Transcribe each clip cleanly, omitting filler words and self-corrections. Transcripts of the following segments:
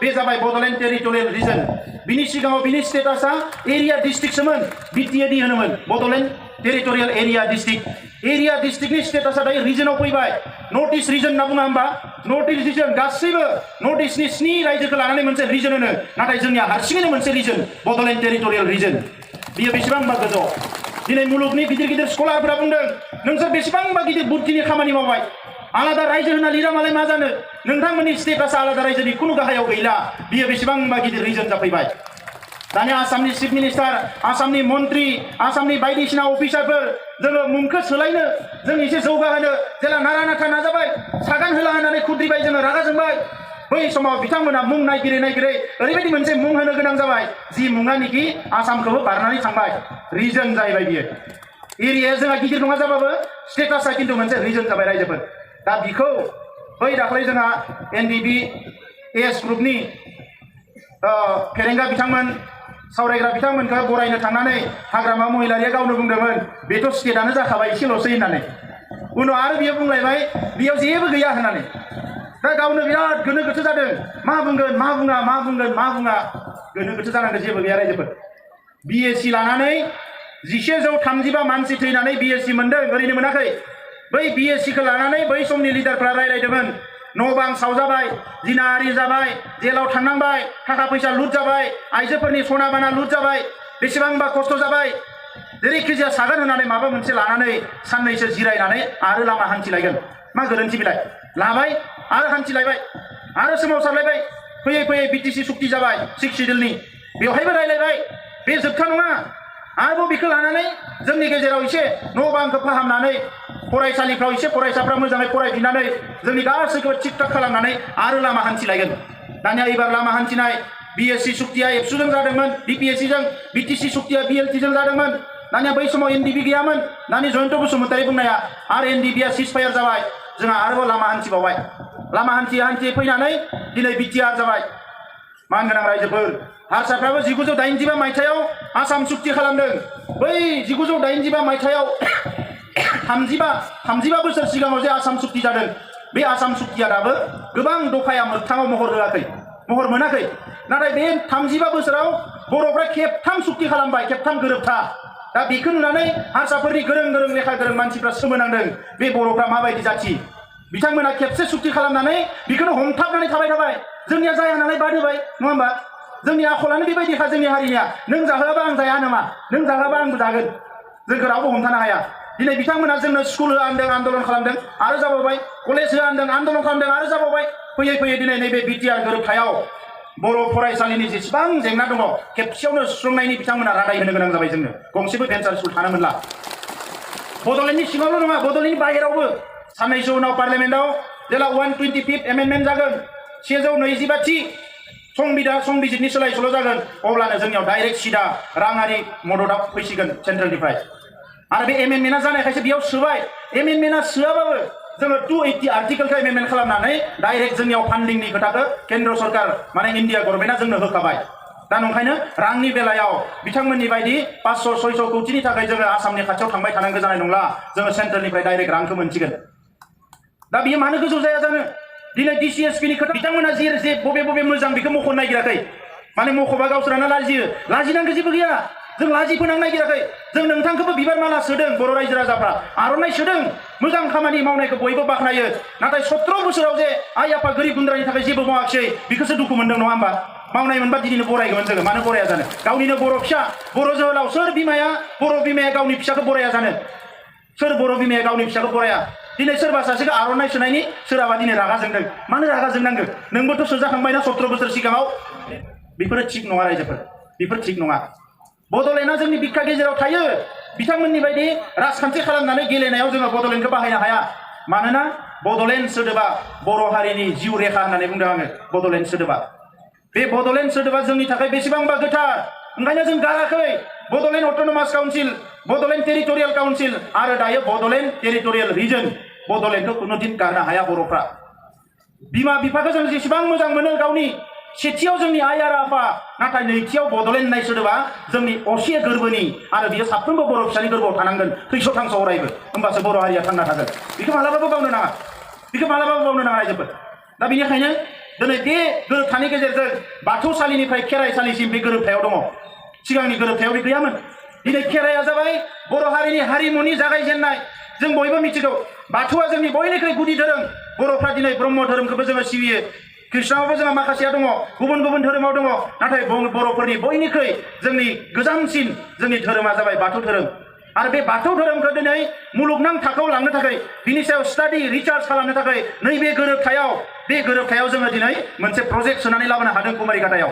बे जाबाय Bodoland territorial reason बिनि सिगाङाव बिनि स्टेटासा एरिया डिस्ट्रिक्टसोमोन बिटिएडि होनोमोन बड'लेण्ड टेरिटरियेल एरिया डिस्ट्रिक्टनि स्टेटासा दायो रिजनाव फैबाय नर्थ इस्ट रिजन होनना बुङा होमबा नर्थ इस्ट रिजन गासैबो नर्थ इस्टनि 7 रायजोखौ लानानै मोनसे रिजन होनो नाथाय जोंनिया हारसिङैनो मोनसे रिजन बड'लेण्ड टेरिटरियेल रिजन बियो बेसेबांबा गोजौ दिनै मुलुगनि गिदिर गिदिर स्कलारफोरा बुंदों नोंसोर बेसेबांबा गिदिर बुद्धिनि खामानि मावबाय आलादा रायजो होनना लिरा मालाय मा जानो नोंथांमोननि स्टेटासा आलादा रायजोनि खुनु गाहायाव गैला बियो बेसेबांबा गिदिर रिजन जाफैबाय दानिया आसामनि चिफ मिनिस्टार आसामनि मन्त्रि आसामनि बायदिसिना अफिसारफोर जोङो मुंखौ सोलायनो जों एसे जौगाहोनो जेला नारा नाथा नाजाबाय सागान होला होननानै खुद्रिबाय जोङो रागा जोंबाय बै समाव बिथांमोना मुं नागिरै ओरैबायदि मोनसे मुं होनो गोनां जाबाय जि मुङानिखि आसामखौबो बारनानै थांबाय रिजन जाहैबाय बियो एरियाया जोंहा गिदिर नङा जाबाबो स्टेटासा खिन्थु मोनसे रिजन जाबाय रायजोफोर दा बिखौ बै दाख्लै जोंहा एनडिबि एस ग्रुपनि फेरेंगा बिथांमोन सावरायग्रा बिथांमोनखौ बरायनो थांनानै हाग्रामा महिलारिया गावनो बुंदोंमोन बेथ' स्टेटआनो जाखाबाय एसेल'सै होननानै उनाव आरो बियो बुंलायबाय बेयाव जेबो गैया होननानै दा गावनो बिराद गोनो गोथो जादों मा बुंगोन मा बुङा गोनो गोथो जानांगौ जेबो गैया रायजोफोर बिएससि लानानै 1135 मानसि थैनानै बिएससि मोनदों ओरैनो मोनाखै बै बिएससिखौ लानानै बै समनि लिडारफ्रा रायलायदोंमोन न' बां सावजाबाय जिनाहारि जाबाय जेलाव थांनांबाय थाखा फैसा लुट जाबाय आइजोफोरनि सना बाना लुट जाबाय बेसेबांबा खस्थ' जाबाय जेरैखिजाया सागोन होननानै माबा मोनसे लानानै साननैसो जिरायनानै आरो लामा हान्थिलायगोन मा गोरोन्थि बिलाय लाबाय आरो हान्थिलायबाय आरो सोमावसारलायबाय फैयै बिटिसि सुक्ति जाबाय 6 सिडिउलनि बेवहायबो रायलायबाय बे जोबथा नङा आरोबाव बेखौ लानानै जोंनि गेजेराव एसे न' बांखौ फाहामनानै फरायसालिफ्राव एसे फरायसाफ्रा मोजाङै फरायफिननानै जोंनि गासैखौबो थिक थाक खालामनानै आरो लामा हान्थिलायगोन दानिया एबार लामा हान्थिनाय बिएससि सुक्तिया एबसुजों जादोंमोन बिपिएससिजों बिटिसि सुक्तिया बिएलटिजों जादोंमोन दानिया बै समाव एनडिबि गैयामोन दानि जयन्त बसुमतारी बुंनाया आरो एनडिबिया सिजफायार जाबाय जोंहा आरोबाव लामा हान्थिबावबाय लामा हान्थियै फैनानै दिनै बिटिआर जाबाय मानगोनां रायजोफोर हारसाफ्राबो 1985 मायथाइयाव आसाम सुक्ति खालामदों बै 1985 मायथाइयाव 35 बोसोर सिगाङाव जे आसाम सुक्ति जादों बे आसाम सुक्तिया दाबो गोबां दफाया मोगथाङाव महर मोनाखै नाथाय बे 35 बोसोराव बर'फ्रा खेबथाम सुक्ति खालामबाय खेबथाम गोरोबथा दा बेखौ नुनानै हारसाफोरनि गोरों लेखा गोरों मानसिफ्रा सोमोनांदों बे बर'फ्रा माबायदि जाथि बिथांमोना खेबसे सुक्ति खालामनानै बेखौनो हमथाबनानै थाबाय जोंनिया जाया नालाय बाद होबाय नङा होमबा जोंनि आखलानो बेबायदिखा जोंनि हारिनिया नों जाहोआबा आं जाया नामा नों जाहोआबा आंबो जागोन जोंखौ रावबो हमथानो हाया दिनै बिथांमोना जोंनो स्कुल होआ होनदों आन्दलन खालामदों आरो जाबावबाय कलेज होआ होनदों आन्दलन खालामदों आरो जाबावबाय फैयै दिनै नैबे बिटिआर गोरोबथायाव बर' फरायसालिनि जेसेबां जेंना दङ खेबसेयावनो सुस्रांनायनि बिथांमोना रादाय होनो गोनां जाबाय जोंनो गंसेबो भेन्सार स्कुल थानो मोनला बड'लेण्डनि सिङावल' नङा बड'लेण्डनि बाहेरावबो साननैसो उनाव पार्लियामेन्टआव जेला 125th एमेन्डमेन्ट जागोन 125 संबिजितनि सोलाय सोल' जागोन अब्लानो जोंनियाव डाइरेक्ट सिदा राङारि मददआ फैसिगोन सेन्ट्रेलनिफ्राय आरो बे एमेन्डमेन्टआ जानायखायसो बेयाव सोबाय एमेन्डमेन्टआ सोआबाबो जोङो 280 आर्टिकलखौ एमेन्डमेन्ट खालामनानै डाइरेक्ट जोंनियाव फान्डिंनि खोथाखौ केन्द्र सरकार माने इन्डिया गभर्नमेन्टआ जोंनो होखाबाय दा नंखायनो रांनि बेलायाव बिथांमोननि बायदि 500-600 कौटिनि थाखाय जोङो आसामनि खाथियाव थांबाय थानांगौ जानाय नंला जोङो सेन्ट्रेलनिफ्राय डाइरेक्ट रांखौ मोनसिगोन दा बियो मानो गोजौ जाया जानो दिनै डिसिएसपिनि खोथा बिथांमोना जे बबे मोजां बेखौ मख'नो नागिराखै माने मख'बा गावसोरानो लाजिनांगौ जेबो गैया जों लाजि फोनांनो नागिराखै जों नोंथांखौबो बिबार माला सोदों बर' रायजो राजाफ्रा आर'नाइ सोदों मोजां खामानि मावनायखौ बयबो बाख्नायो नाथाय 17 बोसोराव जे आइ आफा गोरिब गुन्द्रानि थाखाय जेबो मावाखिसै बेखौसो दुखु मोनदों नङा होमबा मावनाय मोनबा दिनैनो बरायगौमोन जोङो मानो बराया जानो गावनिनो बर' फिसा बर' जोहोलाव सोर बिमाया बर' बिमाया गावनि फिसाखौ बराया जानो सोर बर' बिमाया गावनि फिसाखौ बराया दिनै सोरबा सासेखौ आर'नाइ सोनायनि सोरहाबा दिनै रागा जोंदों मानो रागा जोंनांगौ नोंबोथ' सोजाखांबायना 17 बोसोर सिगाङाव बेफोरो थिग नङा रायजोफोर बेफोर थिग नङा बड'लेण्डआ जोंनि बिखा गेजेराव थायो बिथांमोननि बायदि राजखान्थि खालामनानै गेलेनायाव जोङो बड'लेण्डखौ बाहायनो हाया मानोना बड'लेण्ड सोदोबा बर' हारिनि जिउ रेखा होननानै बुंदों आङो बड'लेण्ड सोदोबा बे बड'लेण्ड सोदोबा जोंनि थाखाय बेसेबांबा गोथार ओंखायनो जों गाराखै Bodoland autonomous council Bodoland territorial council आरो दायो बड'लेण्ड टेरिटरियेल रिजन बड'लेण्डखौ कुनु दिन गारनो हाया बर'फ्रा बिमा बिफाखौ जों जेसेबां मोजां मोनो गावनि सेथियाव जोंनि आइ आरो आफा नाथाय नैथियाव बड'लेण्ड होननाय सोदोबा जोंनि असे गोरबोनि आरो बियो साफ्रोमबो बर' फिसानि गोरबोआव थानांगोन थैस' थांस' अरायबो होमबासो बर' हारिया थांना थागोन बेखौ मालाबाबो बावनो नाङा रायजोफोर दा बेनिखायनो दिनै बे गोरोबथानि गेजेरजों बाथौसालिनिफ्राय खेराइसालिसिम बे गोरोबथायाव दङ सिगांनि गोरोबथायाव बे गैयामोन दिनै खेराइया जाबाय बर' हारिनि हारिमुनि जागायजेननाय जों बयबो मिथिगौ बाथौआ जोंनि बयनिख्रुइ गुदि धोरोम बर'फ्रा दिनै ब्रह्म धोरोमखौबो जोङो सिबियो ख्रिस्टानावबो जोंहा माखासेया दङ गुबुन गुबुन धोरोमाव दङ नाथाय बर'फोरनि बयनिख्रुइ जोंनि गोजामसिन जोंनि धोरोमा जाबाय बाथौ धोरोम आरो बे बाथौ धोरोमखौ दिनै मुलुगनां थाखोआव लांनो थाखाय बिनि सायाव स्टाडि रिसार्च खालामनो थाखाय नैबे गोरोबथायाव जोङो दिनै मोनसे प्रजेक्ट सोनानै लाबोनो हादों कुमारिघाटायाव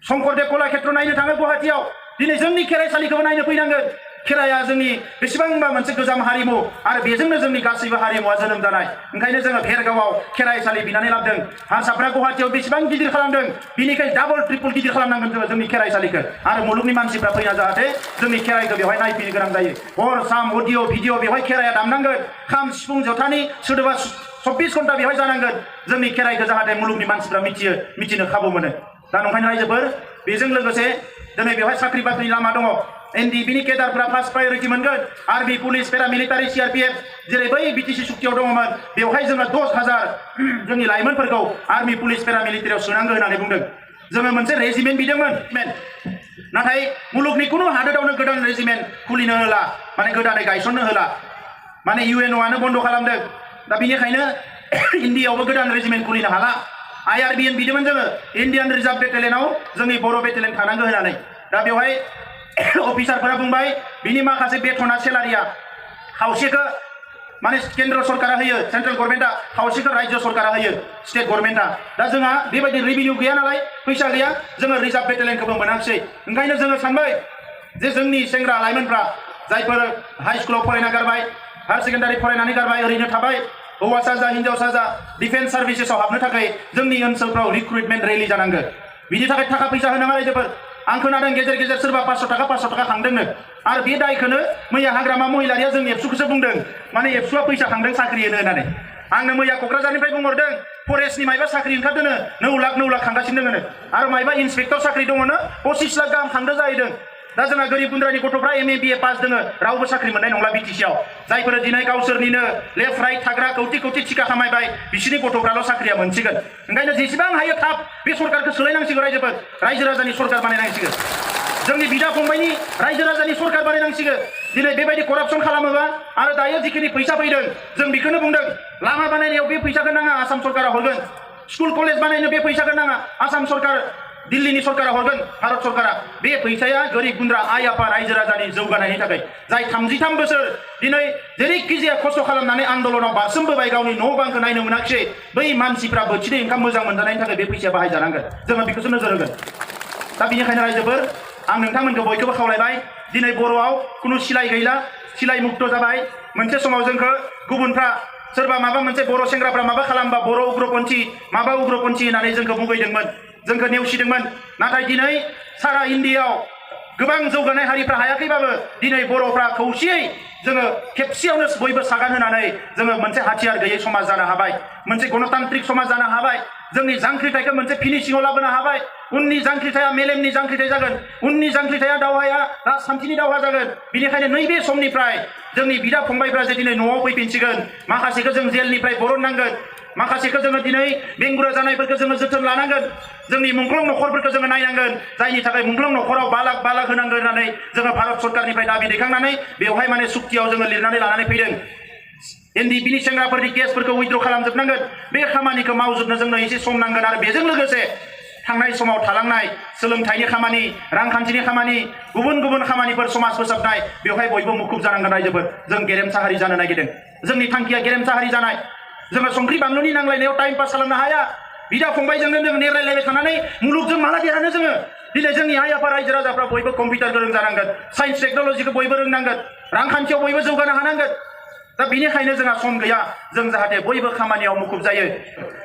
शंकरदेब कलाक्षेत्र नायनो थाङो गुवाहाटीयाव दिनै जोंनि खेराइसालिखौबो नायनो फैनांगोन खेराइया जोंनि बेसेबांबा मोनसे गोजाम हारिमु आरो बेजोंनो जोंनि गासैबो हारिमुवा जोनोम जानाय ओंखायनो जोङो भेरगावआव खेराइसालि बिनानै लाबोदों हारसाफ्रा गुवाहाटीयाव बेसेबां गिदिर खालामदों बिनिखाय डाबल ट्रिपल गिदिर खालामनांगोन जोङो जोंनि खेराइसालिखौ आरो मुलुगनि मानसिफ्रा फैना जाहाथे जोंनि खेराइखौ बेवहाय नायफैनो गोनां जायो हर सान अडिअ भिडिअ बेवहाय खेराइया दामनांगोन खाम सिफुं जथानि सोदोबा 24 घन्टा बेवहाय जानांगोन जोंनि खेराइखौ जाहाथे मुलुगनि मानसिफ्रा मिथिनो खाबु मोनो दा नंखायनो रायजोफोर बेजों लोगोसे दिनै बेवहाय साख्रि बाख्रिनि लामा दङ एनडिबिनि केडारफ्रा फार्स्ट प्रायोरिटि मोनगोन आर्मी पुलिस पेरामिलिटारि सिआरपिएफ जेरै बै बिटिसि सुक्तियाव दङमोन बेवहाय जोङो 10,000 जोंनि लाइमोनफोरखौ आर्मी पुलिस पेरामिलिटारियाव सोनांगौ होननानै बुंदों जोङो मोनसे रेजिमेन्ट बिदोंमोन नाथाय मुलुगनि कुनु हादोरावनो गोदान रेजिमेन्ट खुलिनो होला माने गोदानै गायसननो होला माने इउएनअआनो बन्द खालामदों दा बेनिखायनो इन्डियायावबो गोदान रेजिमेन्ट खुलिनो हाला आईआरबिएन बिदोंमोन जोङो इन्डियान रिजार्भ बेटेलियनाव जोंनि बर' बेटेलियन थानांगौ होननानै दा बेवहाय अफिसारफोरा बुंबाय बिनि माखासे बेथना सेलारिया खावसेखौ माने केन्द्र सरकारा होयो सेन्ट्रेल गभर्नमेन्टआ खावसेखौ राज्य सरकारा होयो स्टेट गभर्नमेन्टआ दा जोंहा बेबायदि रेभिनिउ गैया नालाय फैसा गैया जोङो रिजार्भ बेटेलियनखौबो मोनाखिसै ओंखायनो जोङो सानबाय जे जोंनि सेंग्रा लाइमोनफ्रा जायफोर हाई स्कुलाव फरायना गारबाय हायार सेकेन्डारि फरायनानै गारबाय ओरैनो थाबाय हौवासा जा हिन्जावसा जा डिफेन्स सार्भिसेसआव हाबनो थाखाय जोंनि ओनसोलफ्राव रिक्रुटमेन्ट रेलि जानांगोन बिनि थाखाय थाखा फैसा होनाङा रायजोफोर आं खोनादों गेजेर गेजेर सोरबा 500 थाखा खांदोंनो आरो बे दायखौनो मैया हाग्रामा महिलारिया जों एबसुखौसो बुंदों माने एबसुआ फैसा खांदों साख्रि होनो होननानै आंनो मैया क'क्राझारनिफ्राय बुंहरदों फरेस्टनि मायबा साख्रि ओंखारदोंनो 9 लाख खांगासिनो दङनो आरो मायबा इन्सपेक्टर साख्रि दङनो 25 लाख गाहाम खांदों जाहैदों दा जोंहा गोरिब गुन्द्रानि गथ'फ्रा MA BA पास दोङो रावबो साख्रि मोननाय नंला बिटिसिआव जायफोर दिनै गावसोरनिनो लेफ्ट राइट थाग्रा कौटि थिखा खामायबाय बिसोरनि गथ'फ्राल' साख्रिया मोनसिगोन ओंखायनो जेसेबां हायो थाब बे सरकारखौ सोलायनांसिगौ रायजोफोर रायजो राजानि सरकार बानायनांसिगोन जोंनि बिदा फंबायनि रायजो राजानि सरकार बानायनांसिगोन दिनै बेबायदि करापसन खालामोबा आरो दायो जिखिनि फैसा फैदों जों बेखौनो बुंदों लामा बानायनायाव बे फैसाखौ नाङा आसाम सरकारा हरगोन स्कुल कलेज बानायनो बे फैसाखौ नाङा आसाम सरकार दिल्लीनि सरकारा हरगोन भारत सरकारा बे फैसाया गोरिब गुन्द्रा आइ आफा रायजो राजानि जौगानायनि थाखाय जाय 33 बोसोर दिनै जेरैखि जाया खस्थ' खालामनानै आन्दलनाव बारसोमबोबाय गावनि न' बांखौ नायनो मोनाखिसै बै मानसिफ्रा बोथिनै ओंखाम मोजां मोनजानायनि थाखाय बे फैसाया बाहायजानांगोन जोङो बेखौसो नोजोर होगोन दा बेनिखायनो रायजोफोर आं नोंथांमोनखौ बयखौबो खावलायबाय दिनै बर'आव खुनु सिलाय गैला सिलाय मुक्त जाबाय मोनसे समाव जोंखौ गुबुनफ्रा सोरबा माबा मोनसे बर' सेंग्राफ्रा माबा खालामबा बर' उग्रपन्थी माबा उग्रपन्थी होननानै जोंखौ मुगैदोंमोन जोंखौ नेवसिदोंमोन नाथाय दिनै सारा इन्डियायाव गोबां जौगानाय हारिफ्रा हायाखैबाबो दिनै बर'फ्रा खौसेयै जोङो खेबसेयावनो बयबो सागान होनानै जोङो मोनसे हाथियार गैयै समाज जानो हाबाय मोनसे गणतान्त्रिक समाज जानो हाबाय जोंनि जांख्रिथायखौ मोनसे फिनिशिंआव लाबोनो हाबाय उननि जांख्रिथाया मेलेमनि जांख्रिथाय जागोन उननि जांख्रिथाया दावहाया राजखान्थिनि दावहा जागोन बेनिखायनो नैबे समनिफ्राय जोंनि बिदा फंबायफ्रा जे दिनै न'आव फैफिनसिगोन माखासेखौ जों जेलनिफ्राय बरननांगोन माखासेखौ जोङो दिनै बेंगुरा जानायफोरखौ जोङो जोथोन लानांगोन जोंनि मुंख्लं न'खरफोरखौ जोङो नायनांगोन जायनि थाखाय मुंख्लं न'खराव 5 लाख होनांगोन होननानै जोङो भारत सरकारनिफ्राय दाबि दैखांनानै बेवहाय माने सुक्तियाव जोङो लिरनानै लानानै फैदों एनडिपिनि सेंग्राफोरनि केसफोरखौ उइथड्र खालामजोबनांगोन बे खामानिखौ मावजोबनो जोंनो एसे सम नांगोन आरो बेजों लोगोसे थांनाय समाव थालांनाय सोलोंथाइनि खामानि रांखान्थिनि खामानि गुबुन गुबुन खामानिफोर समाज फोसाबनाय बेवहाय बयबो मुखुब जानांगोन रायजोफोर जों गेरेमसा हारि जानो नागिरदों जोंनि थांखिया गेरेमसा हारि जानाय जोङो संख्रि बानलुनि नांलायनायाव टाइम पास खालामनो हाया बिदा फंबायजोंनो जों नेरायलायबाय थानानै मुलुगजों माला देरहानो जोङो दिनै जोंनि आइ आफा रायजो राजाफ्रा बयबो कम्पिउटार गोरों जानांगोन साइन्स टेक्न'लजिखौ बयबो रोंनांगोन रांखान्थियाव बयबो जौगानो हानांगोन दा बेनिखायनो जोंहा सम गैया जों जाहाथे बयबो खामानियाव मुखुब जायो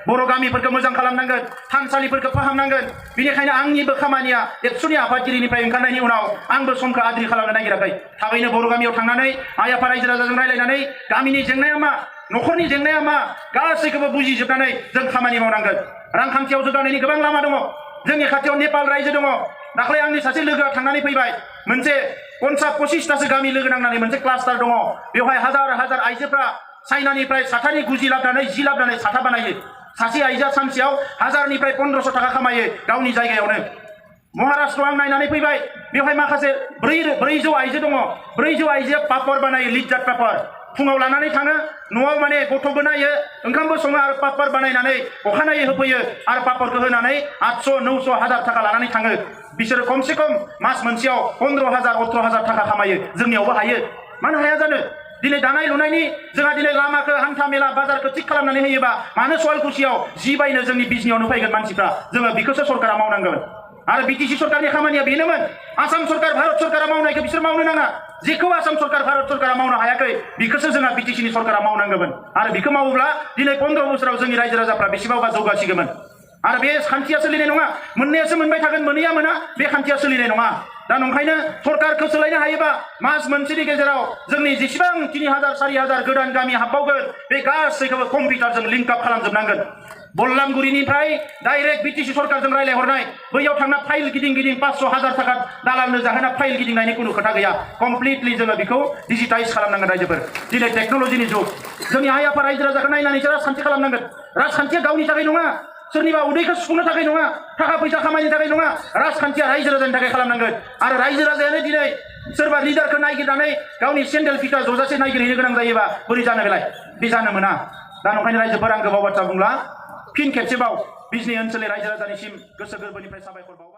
बर' गामिफोरखौ मोजां खालामनांगोन थानसालिफोरखौ फाहामनांगोन बेनिखायनो आंनिबो खामानिया एबसुनि आफादगिरिनिफ्राय ओंखारनायनि उनाव आंबो समखौ आद्रि खालामनो नागिराखै थाबैनो बर' गामियाव थांनानै आइ आफा रायजो राजाजों रायज्लायनानै गामिनि जेंनाया मा न'खरनि जेंनाया मा गासैखौबो बुजिजोबनानै जों खामानि मावनांगोन रांखान्थियाव जौगानायनि गोबां लामा दङ जोंनि खाथियाव नेपाल रायजो दङ दाख्लै आंनि सासे लोगोआ थांनानै फैबाय मोनसे 50-25तासो गामि लोगो नांनानै मोनसे क्लास्टार दङ बेवहाय हाजार आइजोफ्रा चाइनानिफ्राय साथानि गुजि लाबोनानै 10 लाबोनानै साथा बानायो सासे आइजोआ सानसेयाव 1000निफ्राय 1500 थाखा खामायो गावनि जायगायावनो। महाराष्ट्र आं नायनानै फैबाय, बेवहाय माखासे 400 आइजो दङ। 400 आइजोआ पापर बानायो, लिज्जात पापर। फुङाव लानानै थाङो, न'आव माने गथ'बो नायो, ओंखामबो सङो आरो पापर बानायनानै अखानायै होफैयो आरो पापरखौ होनानै 800, 900, 1000 थाखा लानानै थाङो। बिसोरो खमसे खम मास मोनसेयाव 15,000, 18,000 थाखा खामायो। जोंनियावबो हायो, मानो हाया जानो? दिनै दानाय लुनायनि जोंहा दिनै लामाखौ, हान्था मेला, बाजारखौ थिग खालामनानै होयोबा मानो सुवालकुसियाव जि बायनो जोंनि बिजनियावनो फैगोन मानसिफ्रा? जोङो बेखौसो सरकारा मावनांगोन। आरो बिटिसि सरकारनि खामानिया बेनोमोन। आसाम सरकार, भारत सरकारा मावनायखौ बिसोर मावनो नाङा। जेखौ आसाम सरकार, भारत सरकारा मावनो हायाखै बेखौसो जोंहा बिटिसिनि सरकारा मावनांगौमोन। आरो बेखौ मावोब्ला दिनै 15 बोसोराव जोंनि रायजो राजाफ्रा बेसेबांबा जौगासिगौमोन। आरो बे खान्थिया सोलिनाय नङा। मोननायासो मोनबाय थागोन, मोनैया मोना, बे खान्थिया सोलिनाय नङा। दा नंखायनो सरकारखौ सोलायनो हायोबा मास मोनसेनि गेजेराव जोंनि जेसेबां 3000, 4000 गोदान गामि हाबबावगोन बे गासैखौबो कम्पिउटारजों लिंक आप खालामजोबनांगोन। बल्लामगुरिनिफ्राय डाइरेक्ट बिटिसि सरकारजों रायलायहरनाय, बैयाव थांना फाइल गिदिं गिदिं 500,000 थाखा दालालनो जाहोना फाइल गिदिंनायनि खुनु खोथा गैया। कमप्लिटलि जोङो बेखौ डिजिटाइज खालामनांगोन रायजोफोर। दिनै टेक्न'लजिनि जुग। जोंनि आइ आफा रायजो राजाखौ नायनानैसो राजखान्थि खालामनांगोन। राजखान्थिया गावनि थाखाय नङा, सोरनिबा उदैखौ सुफुंनो थाखाय नङा, थाखा फैसा खामायनो थाखाय नङा। राजखान्थिया रायजो राजानि थाखाय खालामनांगोन। आरो रायजो राजायानो दिनै सोरबा लिडारखौ नागिरनानै गावनि सेन्देल फिथा जजासे नागिरहैनो गोनां जायोबा बोरै जानो बेलाय? बे जानो मोना। दा नंखायनो रायजोफोर, आं गोबाव बाथ्रा बुंला, फिन खेबसेबाव बिजनि ओनसोलनि रायजो राजानिसिम गोसो गोरबोनिफ्राय साबायखर बावो।